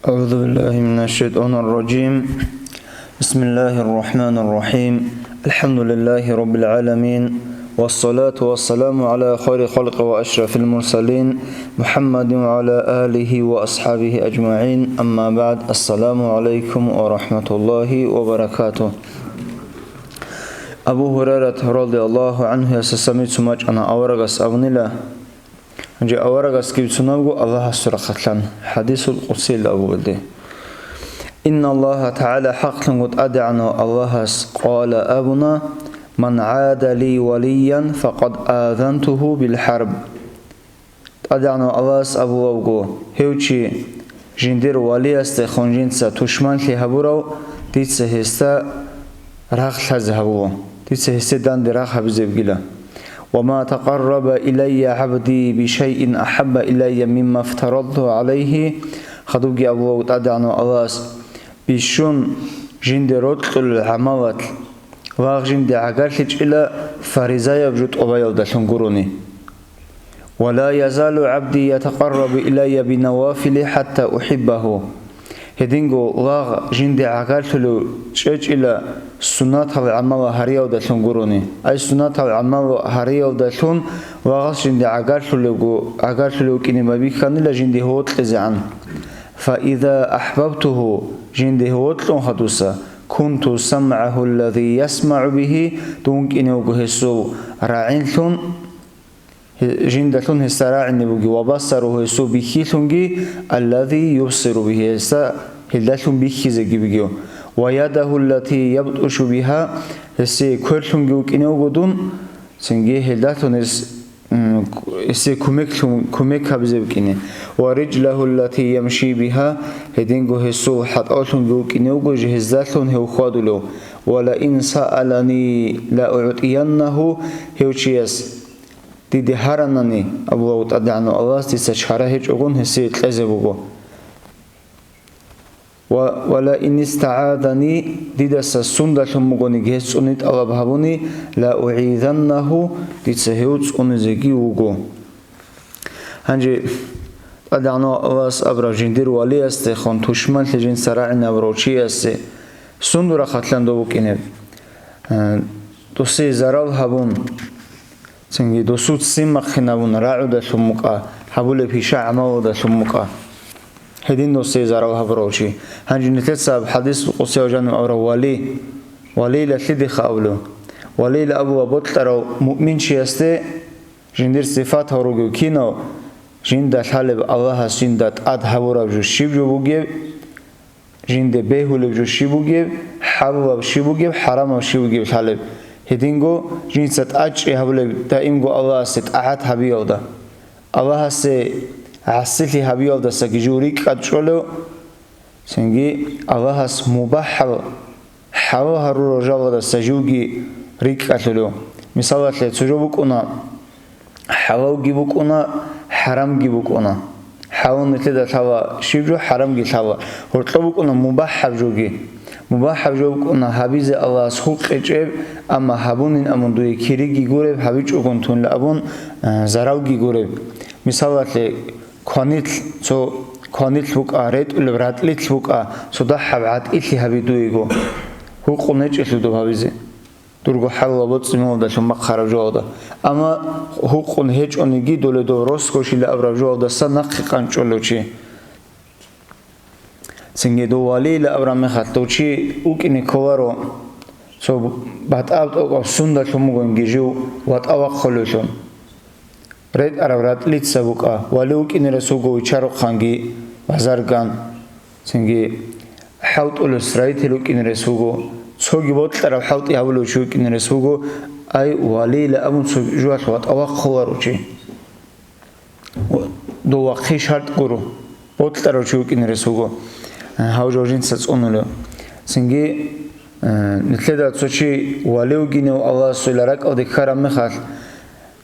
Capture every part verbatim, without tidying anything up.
أعوذ بالله من الشيطان الرجيم. بسم الله الرحمن الرحيم. الحمد لله رب العالمين. والصلاة والسلام على خير خلق وأشرف المرسلين محمد وعلى آله وأصحابه أجمعين. أما بعد. السلام عليكم ورحمة الله وبركاته. Абу Гьурайрат радияллагьу гӀанхуясда гьесие бицун бачӀана, аварагас абунила, Гьанже аварагасги бицунеб буго Аллагьасул рахъалъан, хӀадисул къудсиялда абугелде: «Инналлагьа тагӀала», хӀакълъунго ТӀадегӀанав Аллагьас, «къала», абуна: «Ман гӀада ли валиян, факъад азантугьу билхӀарб». ТӀадегӀанав Аллагьас абулеб буго: «Гьев чи жиндир валиясдехун жинца тушманлъи гьабурав, дица гьесда рагъ лъазе гьабула, дица гьесде данде рагъ гьабизе бугила. Ва ма такъарраба илайя гӀабди бишайин ахӀабба илайя мимма фтарадту гӀалайгьи», хадубги абулеб буго ТӀадегӀанав Аллагьас, бищун жинде рокьулел гӀамалалъ лагъ жинде гӀагарлъичӀила фаризаяб жо тӀубаялдалъун гурони. «Ва ла язалу гӀабди ятакъаррабу илайя бинавафили хӀатта ухӀиббагьу». Гьединго лагъ жинде гӀагарлъулев чӀечӀила суннатал гӀамал гьариялдалъун гурони. Ай суннатал гӀамал гьариялдалъун лагъас жинде гӀагарлъулевго, гӀагарлъулев вукӀине байбихьанила жинде гьев вокьизегӀан. «Фа иза ахӀбабтугьу», жинде гьев вокьун хадуса, «кунту самгӀагьу аллази ясмагӀу бигьи», дун вукӀине вуго гьесул рагӀинлъун, Гье-, жиндалъун гьесда рагӀине бугев, ва басару гьесул бихьилъунги, аллази юбсиру бигьи, гьесда гьелдалъун бихьизеги бугев, ва ядагьу ллати ябтӀушу бигьа, гьесие кверлъунги вукӀине вуго дун, цинги гьелдалъун гьес, м, гьесие кумеклъун, кумек гьабизе букӀине, ва рижлагьу ллати ямши бигьа, гьединго гьесул хӀатӀаллъунги вукӀине вуго жи-, гьездалъун гьев хьвадулев, ва ла ин саалани ла угӀтияннагьу, гьев чияс Диде гьаранани, абулеб ТӀадегӀанав Аллагьас, дица чара гьечӀогун гьесие кьезе буго. Ва, ва ла ин истагӀазани, дидаса сундалъун бугониги гьес цӀуни тӀалаб гьабуни, ла угӀизаннагьу, дица гьев цӀунизеги вуго. Гьанже ТӀадегӀанав Аллагьас абураб жиндир валиясдехун тушманлъи жинца рагӀинабурав чиясе сундул рахъалъан дов вукӀинеб? Э, досие зарал гьабун, Цинги досул ццин бахъинабун рагӀудалъун мукӀа, гьабулеб пиша гӀамалалдалъун мукӀа. Гьедин досие зарал гьабурав чи. Гьанже нилъеца гьаб хӀадис къудсияв жанив абурав вали, валийила лъидеха абулев? Валийила абула бокьарав муъминчиясде жиндир сифатал ругев кинав, жинда лъалеб Аллагьас жинда тӀад гьабураб жо щиб жо бугеб, Жинде бегьулеб жо щиб бугеб, хӀалалаб щиб бугеб, хӀарамаб щиб бугеб лъалеб. Гьединго жинца тӀадчӀи гьабулеб даимго Аллагьасе тӀагӀат гьабиялда. Аллагьасе гӀасилъи гьабиялдасаги жив рикӀкӀад чӀолев, цинги Аллагьас мубахӀал хӀалал гьарурал жалаздаса живги рикӀкӀалъулев. Мисалалъе, цо жо букӀуна, ХӀалалги букӀуна, хӀарамги букӀуна. ХӀалал нилъеда лъала щиб жо, хӀарамги лъала. Гьоркьоб букӀуна мубахӀаб жоги. МубахӀаб жо букӀуна гьабизе Аллагьас гьукъичӀеб, амма гьабунин абун дуе кириги гуреб, гьабичӀогун тунила абун, а, заралги гуреб. Мисалалъе, кванилъ, цо кванилъ букӀа, ретӀулеб ратӀлилъ букӀа, цо дагьаб гӀатӀилъи гьаби дуего. Гьукъун гьечӀелъул доб гьабизе. Дурго хӀалалаб боцӀи-мугьалдалъун бахъараб жоялда. Амма гьукъун гьечӀониги, доле дов росгошила абураб жоялдаса нахъе къанчӀолев чи. Цинги дов валийила абураб мехалъ дов чи вукӀине кколаро, цо батӀа-батӀа сундалъун бугониги жив ватӀа вахъулевлъун. РетӀараб ратӀлица букӀа, вали вукӀине рес вуго вичарухъанги базарган. Цинги хӀалтӀулев строитель вукӀине рес вуго, цоги бокьараб хӀалтӀи гьабулев чи вукӀине рес вуго, ай, валийила абун цо жоялъ ватӀа вахъуларо чи. Дов вахъи шартӀ гуро, бокьарав чи вукӀине рес вуго, гьав жо жинца цӀунулев. Цинги, э, нилъеда цо чи вали вугинев Аллагьасул ракӀалде ккараб мехалъ,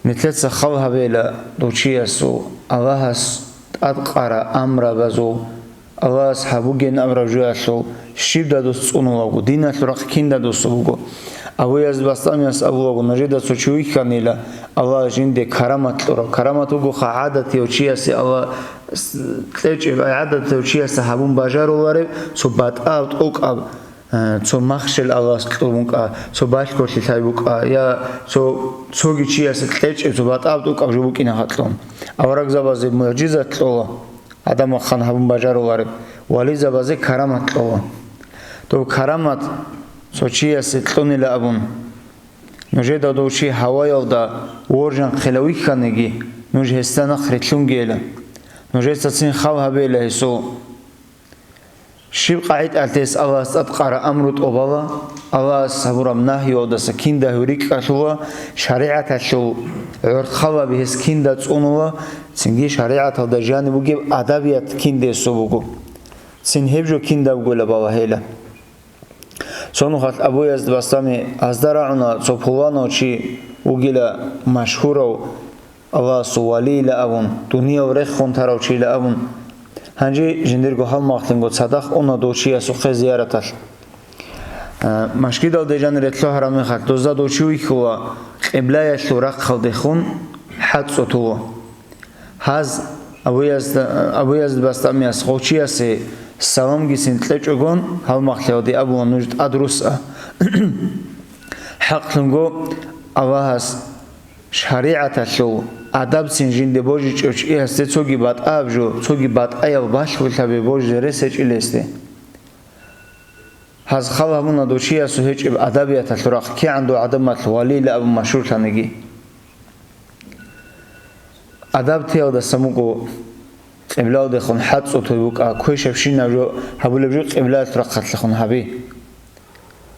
Нилъеца хал гьабейила дов чиясул, Аллагьас тӀадкъараб амрабазул, Аллагьас гьабугеян абураб жоялъул, щиб дадус цӀунулаго, диналъул рахъ кин дадусаб буго. Абу Язид БастамиГас абулаго, нужеда цо чи вихьанила, Аллагьас жинде карамат кьурав. Карамат вугоха гӀадатияв чиясе Аллагь кьечӀеб, ай гӀадатав чиясда гьабун бажарулареб цо батӀаб тӀокӀаб, э, цо махщел Аллагьас кьун букӀа, цо балъголъи лъай букӀа, я цо, цоги чиясе кьечӀеб цо батӀаб тӀокӀаб жо букӀина гьакьун. Аварагзабазе мугӀжизат кьола, гӀадамахъан гьабун бажарулареб, вализабазе карамат кьола. Доб карамат цо чиясе кьунила абун, нужеда дов чи гьаваялда воржанхъила вихьаниги, нуж гьесда нахъ рилълъунгейила. Нужецацин хал гьабейила гьесул. Щиб къагӀидалъ гьес Аллагьас тӀадкъара амру тӀобала, Аллагьас гьабураб нагьиялдаса кинда гьури кӀалъула, шаригӀаталъул гӀорхъалаби гьес кинда цӀунула, цинги шаригӀаталда жаниб бугеб адабият кинда гьесул буго. Цин гьеб жо киндабгойила балагьейила. Цо нухалъ Абу Язид Бастами гьазда рагӀуна цо пуланав чи вугила машгьурав, Аллагьасул валийила абун, дуниял рехун тарав чийила абун. Гьанже жиндирго гьалмагълъинго цадахъ уна дов чиясухъе зияраталъ. А, машгидалде жанире лъугьараб мехалъ, дозда дов чи вихьула къиблаялъул рахъалдехун хӀацӀцӀутула. Гьаз Абу Язд-, Абу Язид Бастамияс гъов чиясе саламгицин кьечӀогон, гьалмагълъиялде абула нуж тӀад русса. ХӀакълъунго Аллагьас шаригӀаталъул адабцин жинде божичӀев чиясде цоги батӀаяб жо, цоги батӀаял балъголъаби божизе рес гьечӀила гьесде. Гьаз хал гьабуна дов чиясул гьечӀеб адабияталъул рахъ, кигӀан дов гӀадамалъ валийила абун машгьурлъаниги. Адаб теялдасан буго къиблалдехун хӀацӀцӀутуй букӀа, квешабщинаб жо гьабулеб жо къиблаялъул рахъалъехун гьаби.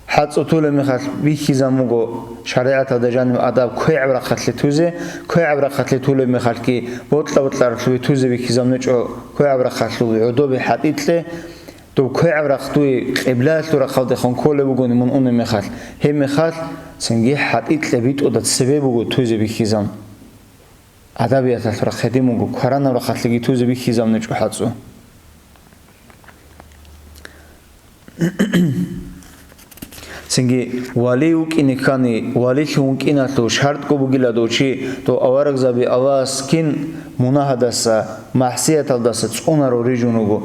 ХӀацӀцӀутулеб мехалъ бихьизан буго шаригӀаталда жаниб адаб квегӀаб рахъалъе тузе, квегӀаб рахъалъе тулеб мехалъги бокьа-бокьаралъубе тузе бихьизаб нечӀо, квегӀаб рахъалъул гӀодобе хӀатӀикье, доб квегӀаб рахъ дуе къиблаялъул рахъалдехун кколеб бугони мун унеб мехалъ, гьеб мехалъ цинги хӀатӀикье битӀуда цебе буго тузе бихьизан. Адабияталъ рахъ гьедин буго, кваранаб рахъалъеги тузе бихьизаб нечӀо хӀацӀцӀу. Цинги вали вукӀине ккани, валилъун вукӀиналъул шартӀго бугила дов чи, дов аварагзаби Аллагьас кин мунагьадаса, махсияталдаса цӀунаро рижун руго.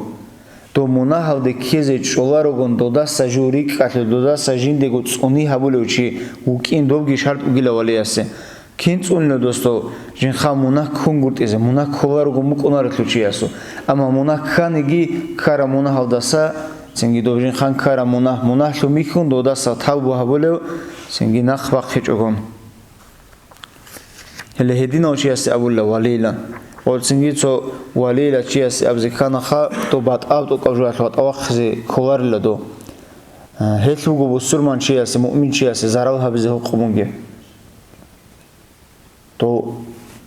Дов мунагьалде ккезе чӀоларогун, додаса жо рикӀкӀалъе, додаса жиндего цӀуни гьабулев чи вукӀин, добги шартӀ бугила валиясе. Кин цӀунила досдо жинхъа мунагь ккунгутӀизе, мунагь кколарогун букӀунарелъул чиясул. Амма мунагь кканиги, ккара мунагьалдаса, цинги доб жинхъан ккара мунагь мунагьлъун бихьун, додаса тавбу гьабулев, цинги нахъ бахъичӀогун. Гьеле гьединав чиясе абула валийилан. Ва цинги цо валийила чиясе абизе кканаха, доб батӀаб тӀокӀаб жоялъ ватӀа вахъизе кколарила дов. Гьелъ буго бусурман чиясе, муъмин чиясе зарал гьабизе гьукъу бугеб. Дов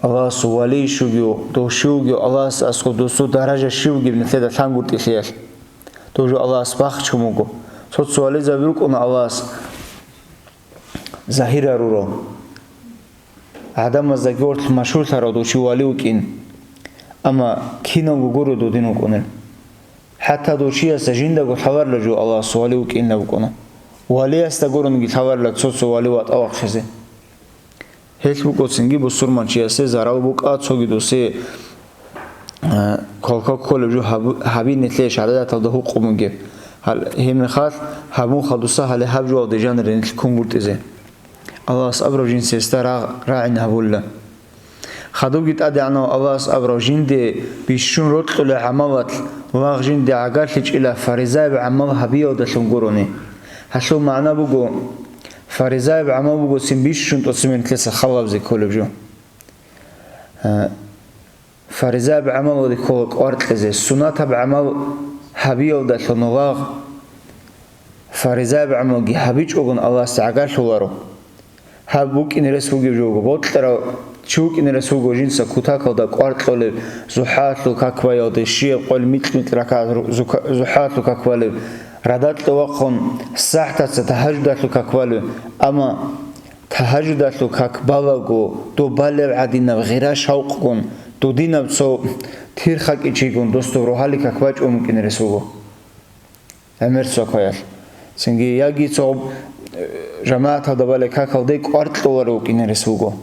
Аллагьасул валий щугев, дов щив вугев, Аллагьас аскӀов досул даража щив вугеб нилъеда лъангутӀилъиялъ. Дов жо Аллагьас бахчун вуго. Цо-цо вализаби рукӀуна Аллагьас загьир гьарурал. ГӀадамаздаги гьоркьоб машгьурлъарал дов чи вали вукӀин. Амма киналго гуро додин вукӀунел. ХӀатта дов чиясда жиндаго лъаларила жо Аллагьас вали вукӀинилан букӀуна. Валиясда гурониги лъаларила цо-цо вали ватӀа вахъизе. Гьелъ букӀоцинги бусурманчиясе зарал букӀа, цоги досе, а, квалква кколеб жо гьаб-, гьабинелъе шаригӀаталда гьукъу бугеб. Гьал-, гьеб мехалъ гьабун хадуса гьале гьаб жоялде жанире нилъ ккунгутӀизе. Аллагьас абураб жинца гьесда рагъ-, рагӀин гьабула. Хадубги ТӀадегӀанав Аллагьас абурав жинде бищун рокьулел гӀамалалъ лагъ жинде гӀагарлъичӀила фаризаяб гӀамал гьабиялдалъун гурони. Гьалъул магӀна буго, фаризаяб гӀамал буго цин бищун тӀоцебе нилъеца халабзе кколеб жо. Гьа, фаризаяб гӀамалалде ккола кӀвар кьезе, суннатаб гӀамал гьабиялдалъун лагъ фаризаяб гӀамалги гьабичӀогун Аллагьасде гӀагарлъуларо. Гьаб букӀине рес бугеб жо буго, бокьарав чи вукӀине рес буго жинца кутакалда кӀвар кьолеб, зухӀалъул как баялде щибаб къоялъ микь-микь ракагӀат ру-, зука-, зухӀалъул как балеб, радакье вахъун сахӀтаца тагьажудалъул как балеб, амма тагьажудалъул как балаго, доб балеб гӀадинаб гъира-шавкъгун, додинаб цо тирхакӀичигун дос доб рогьалил как бачӀун букӀине рес буго. ГӀемер цо кваялъ. Цинги яги цо, э, жамагӀаталда балеб какалде кӀвар кьоларев вукӀине рес буго.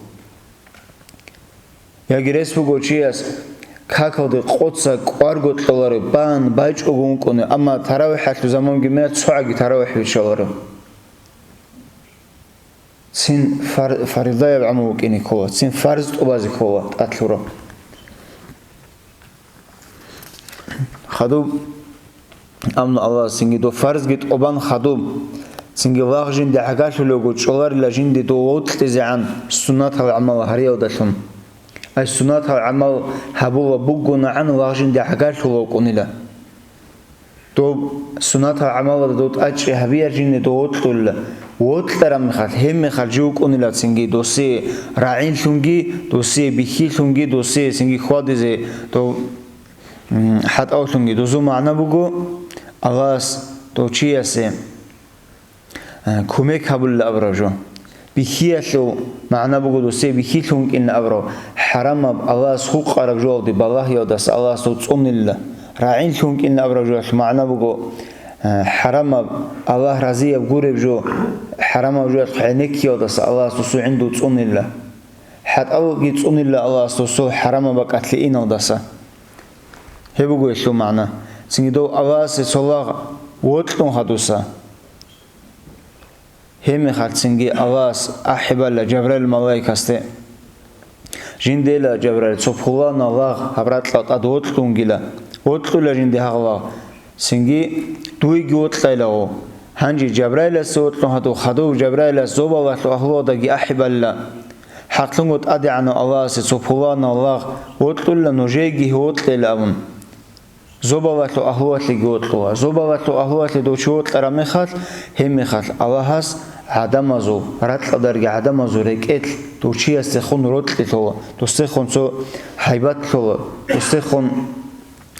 Яги рес буго чияс какалде къоца кӀварго кьоларо, бан бачӀого вукӀуна, амма таравихӀалъул заманги мегь цогӀаги таравихӀ биччаларо. Цин фар-, фаризаяб гӀамал букӀине ккола, цин фарз тӀубазе ккола тӀад лъураб. Хадуб амну Аллагьас цинги дов фарзги тӀубан хадуб, цинги лагъ жинде гӀагарлъулего чӀоларила жинде дов вокьизегӀан суннатал гӀамал гьариялдалъун. Ай суннатал гӀамал гьабула бугонагӀан лагъ жинде гӀагарлъула вукӀунила. Доб суннатал гӀамалда дов тӀачӀи гьабияр жинде дов вокьула. Вокьараб мехалъ, гьеб мехалъ жив вукӀунила цинги досие рагӀинлъунги, досие бихьилъунги, досие цинги хьвадизе дов, м, хӀатӀавлъунги. Дозул магӀна буго, Аллагьас дов чиясе, а, кумек гьабулила абураб жо. Бихьиялъул магӀна буго досие бихьилъун вукӀина абураб, хӀарамаб Аллагьас гьукъараб жоялде балагьиялдаса Аллагьас дов цӀунила. РагӀинлъун вукӀина абураб жоялъул магӀна буго, а, хӀарамаб, Аллагь разияб гуреб жо, хӀарамаб жоялъул гӀенеккиялдаса Аллагьас досул гӀин дов цӀунила. ХӀатӀалги цӀунила Аллагьас досул хӀарамаб бакӀалъе иналдаса. Гьеб буго гьелъул магӀна. Цинги дов Аллагьасе цо лагъ вокьун хадуса. Гьеб мехалъ цинги Аллагьас ахӀи бала Жабраил малаикасде. Жиндела Жабраил, цо пуланав лагъ гьаб ракьа тӀад вокьунгила. Вокьула жинде гьагъ лагъ. Цинги дуеги вокьайлаго. Гьанже Жабраиласе вокьун хадув, хадув Жабраилас зобалалъул агьлуялдаги ахӀи балила. ХӀакълъунго ТӀадегӀанав Аллагьасе цо пуланав лагъ вокьула, нужееги гьев вокьейилан абун. Зобалалъул агьлуялъеги вокьула. Зобалалъул агьлуялъе дов чи вокьараб мехалъ, гьеб мехалъ Аллагьас гӀадамазул, ракьалдаги гӀадамазул рекӀелъ дов чиясдехун рокьи лъола, досдехун цо гьайбат лъола, досдехун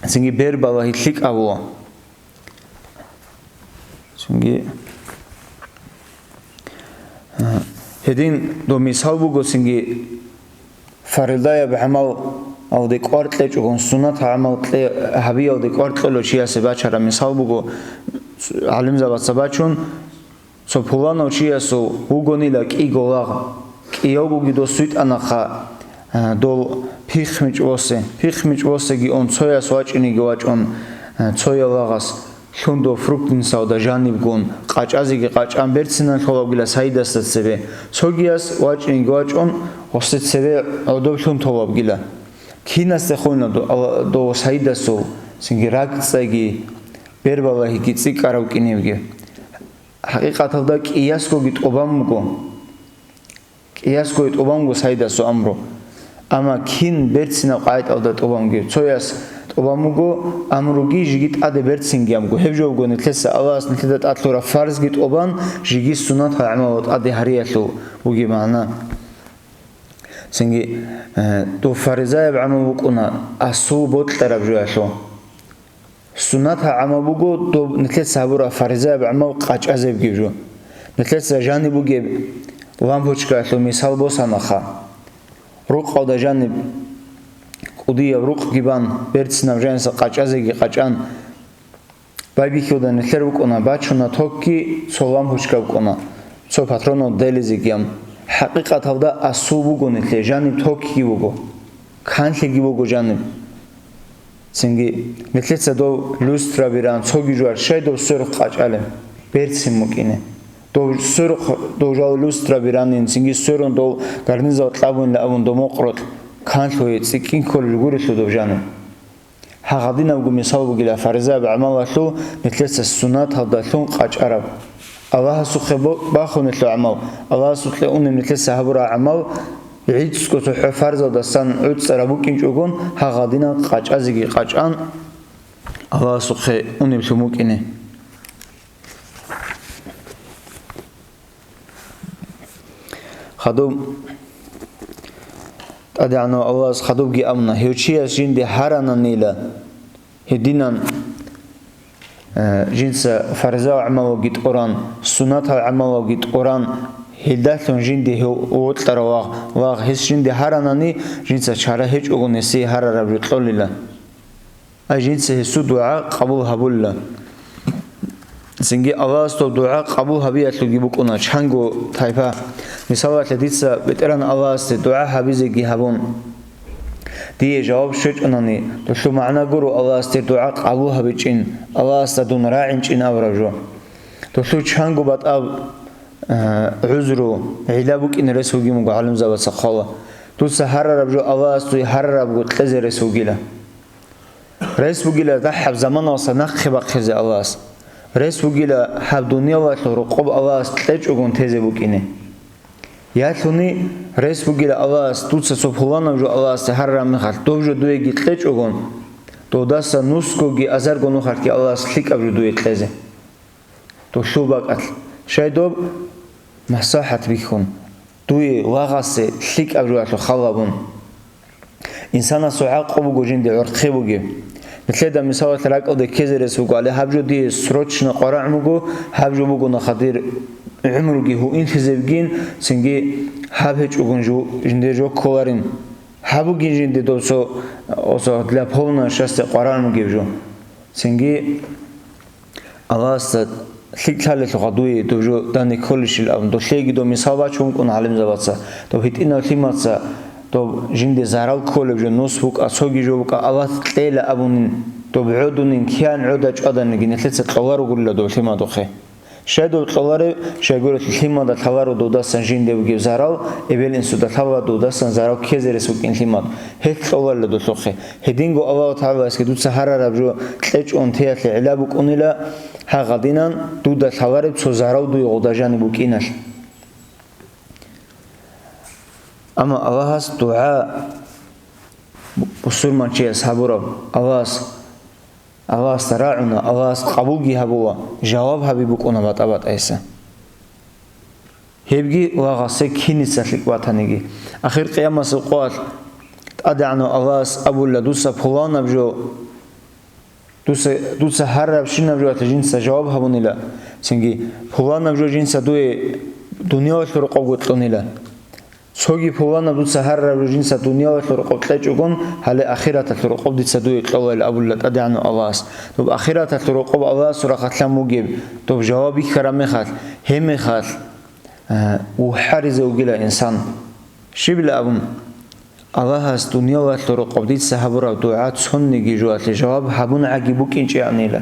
цинги бербалагьи лъикӀ гьабула. Цинги, а, гьедин дов мисал буго цинги, фаризаяб гӀамалалде кӀвар кьечӀогун, суннат гӀамал кье-, гьабиялде кӀвар кьолев чиясе бачараб мисал буго, гӀалимзабаца бачун, цо пуланав чиясул вугонила кӀиго лагъ, кӀиявгоги дос витӀанаха, а, дол пихмичӀ босе. ПихмичӀ босеги ун, цояс вачӀинеги вачӀун, а, цояв лагъас. Лъундул фруктнисавда жанибгун, къачӀазеги къачӀан берцинан лъолабгила сайидасда цебе. Цогияс вачӀинги вачӀун, гъосде цебе гӀодоб лъун толабгила. Кинасдехунила до-, ала-, дов сайидасул, цинги ракӀцӀаги, бербалагьиги цӀикӀкӀарав кӀинибги. ХӀакъикъаталда кӀиясгоги тӀубан буго. КӀиясго тӀубанго сайидасул амру. Амма кин берцинаб къагӀидалда тӀубанги? Цояс тӀубан буго амруги жиги тӀаде берцинги амго. Гьеб жо буго нилъеца Аллагьас нилъеда тӀад лъураб фарзги тӀубан, жиги суннатал гӀамалал тӀаде гьариялъул бугеб магӀна. Цинги, э, дов фаризаяб гӀамал букӀуна асул бокьараб жоялъул. Суннатал гӀамал буго доб нилъеца гьабураб фаризаяб гӀамал къачӀазебги жо. Нилъеца жаниб бугеб лампочкаялъул мисал босанаха. Рукъалда жаниб кӀудияб рукъги бан, берцинаб жаниса къачӀазеги къачӀан. Байбихьуда нилъер букӀуна, бачуна токги цо лампочка букӀуна, цо патронал делизеги ам. ХӀакъикъаталда асул буго нилъе, жаниб токги буго, канлъиги буго жаниб. Цинги, нилъеца дов люстраби ран цоги жугьар, щай дов сверухъ къачӀалеб? Берцин мукӀине. Дов сверухъ, дов жал люстраби ранин, цинги сверун дов гарнизал кьабунила абун дов мокъролъ канлъуе цӀикӀкӀин кколел гурелъул дов жаниб. Гьагъадинабго мисал бугила фаризаяб гӀамалалъул нилъеца суннаталдалъун къачӀараб. Аллагьасухъе бо-, бахунелъул гӀамал, Аллагьасукье унеб нилъеца гьабураб гӀамал, гӀицӀго цохӀо фарзалдасан гӀуцӀараб букӀинчӀогон, гьагъадинаб къачӀазеги къачӀан Аллагьасухъе унеблъун букӀине. Хадуб, ТӀадегӀанав Аллагьас хадубги амна, гьев чияс жинде гьарананила, гьединан, э, жинца фарзал гӀамалалги тӀуран, суннатал гӀамалалги тӀуран, гьелдалъун жинде гьев вокьарав лагъ, лагъ гьес жинде гьаранани, жинца чара гьечӀого гьесие гьарараб жо кьолила. Ай жинца гьесул дугӀа къабул гьабулила. Цинги Аллагьас дов дугӀа къабул гьабиялъулги букӀуна чанго тайпа. Мисалалъе, дица БетӀергьан Аллагьасде дугӀа гьабизеги гьабун, Дие жаваб щвечӀунани, долъул магӀна гуро Аллагьас дир дугӀа къабул гьабичӀин, Аллагьасда дун рагӀинчӀин абураб жо. Долъул чанго батӀаб, э, гӀузру, гӀилла букӀине рес бугин буго гӀалимзабаца хъвала. Дуца гьарараб жо Аллагьас дуе гьарарабго кьезе рес бугила. Рес бугила дагьаб заманалса нахъе бахъизе Аллагьас. Рес бугила гьаб дуниялалъул рокъоб Аллагьас кьечӀогун тезе букӀине. Ялъуни рес бугила Аллагьас, дуца цо пуланаб жо Аллагьасде гьарараб мехалъ, доб жо дуеги кьечӀогун, додаса нусгоги азарго нухалъги Аллагьас лъикӀаб жо дуе кьезе. Долъул бакӀалъ, щай доб масахӀат бихьун, дуе лагъасе лъикӀаб жоялъул хал гьабун. Инсанасул гӀакъу буго жинде гӀорхъи бугеб. Нилъеда мисалалъ ракӀалде ккезе рес буго, гьале гьаб жо дие срочно къварагӀун буго, гьаб жо буго нахъа дир гӀумруги гьуинлъизебгин, цинги гьаб гьечӀогун жу-, жиндир жо кколарин. Гьаб бугин жинде доб цо, оцо для полного счастья къварагӀун бугеб жо. Цинги Аллагьасда лъикӀ лъалелъулха дуе доб жо дани кколищил абун, долъееги доб мисал бачун букӀун гӀалимзабаца, доб гьитӀинав лъимаца, доб жинде зарал кколеб жо нус букӀа, цоги жо букӀа, Аллагь кьела абунин, доб гӀодунин, киян гӀода чӀваданиги нилъеца кьоларугурила доб лъимадухъе. Щай доб кьолареб, щайгурелъул лъимада лъаларо додасан жинде бугеб зарал, эбел-инсуда лъала додасан зарал ккезе рес букӀин лъимад. Гьелъ кьоларила долъухъе. Гьединго Аллагьу ТагӀаласкӀи дуца гьарараб жо кьечӀун теялъе гӀилла букӀунила, гьагъадинан дуда лъалареб цо зарав дуе гъода жаниб букӀиналъ. Амма Аллагьас дугӀа бусурманчияс гьабураб, Аллагьас, Аллагьасда рагӀуна, Аллагьас къабулги гьабула, жаваб гьаби букӀуна батӀа-батӀайса. Гьебги лагъасе киница лъикӀ батаниги. Ахир къиямасеб къоялъ ТӀадегӀанав Аллагьас абула, дуца пуланаб жо, дуца, дуца гьарарабщинаб жоялъе жинца жаваб гьабунила, цинги пуланаб жо жинца дуе дуниялалъул рокъобго кьунила. Цоги пуланаб дуца гьарараб жо жинца дуниялалъул рокъоб кьечӀогун, гьале ахираталъул рокъоб дица дуе кьолайил абула ТӀадегӀанав Аллагьас. Доб ахираталъул рокъоб Аллагьасул рахъалъан бугеб, доб жаваб бихьараб мехалъ, гьеб мехалъ, э, вухӀаризе вугила инсан. Щибила абун, Аллагьас дуниялалъул рокъоб дица гьабураб дугӀа цониги жоялъе жаваб гьабун гӀаги букӀинчӀеанила.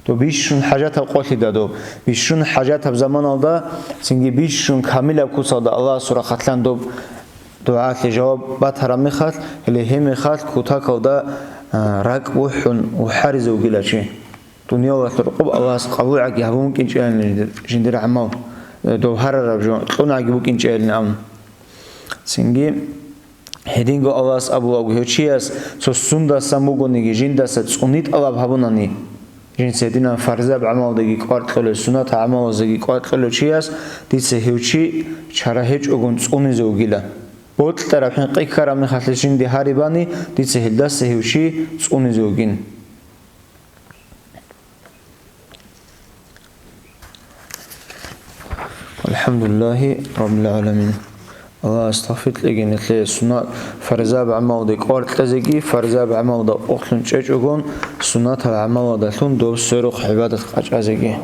Доб бищун хӀажатаб къолъида доб, бищун хӀажатаб заманалда, цинги бищун камилаб куцалда Аллагьасул рахъалъан доб дугӀалъе жаваб батараб мехалъ, гьеле гьеб мехалъ кутакалда, а, ракӀ бухӀун вухӀаризе вугила чи. Дуниялалъул рокъоб Аллагьас къабул гӀаги гьабун букӀинчӀеанила жиндир, жиндир гӀамал, э, дов гьарараб жо кьун гӀаги букӀинчӀеанилан абун. Цинги, гьединго Аллагьас абулаго, гьев чияс цо сундасан бугониги жиндаса цӀуни тӀалаб гьабунани, жинца гьединан фарзаб гӀамалдаги кӀвар кьолев, суннатаб гӀамалаздаги кӀвар кьолев чияс дица гьев чи чара гьечӀогун цӀунизе вугила. Бокьараб хӀинкъи ккараб мехалъ жинде гьарибани, дица гьелдаса гьев чи цӀунизе вугин. АлхӀамдулиллагьи раббил гӀаламин. Аллагьас тавфикъ кьеги нилъее суннат, фарзаб гӀамалде кӀвар кьезеги, фарзаб гӀамалда къокълъун чӀечӀогун, суннатаб гӀамаладалъун доб сверухъ гӀибадат къачӀазеги.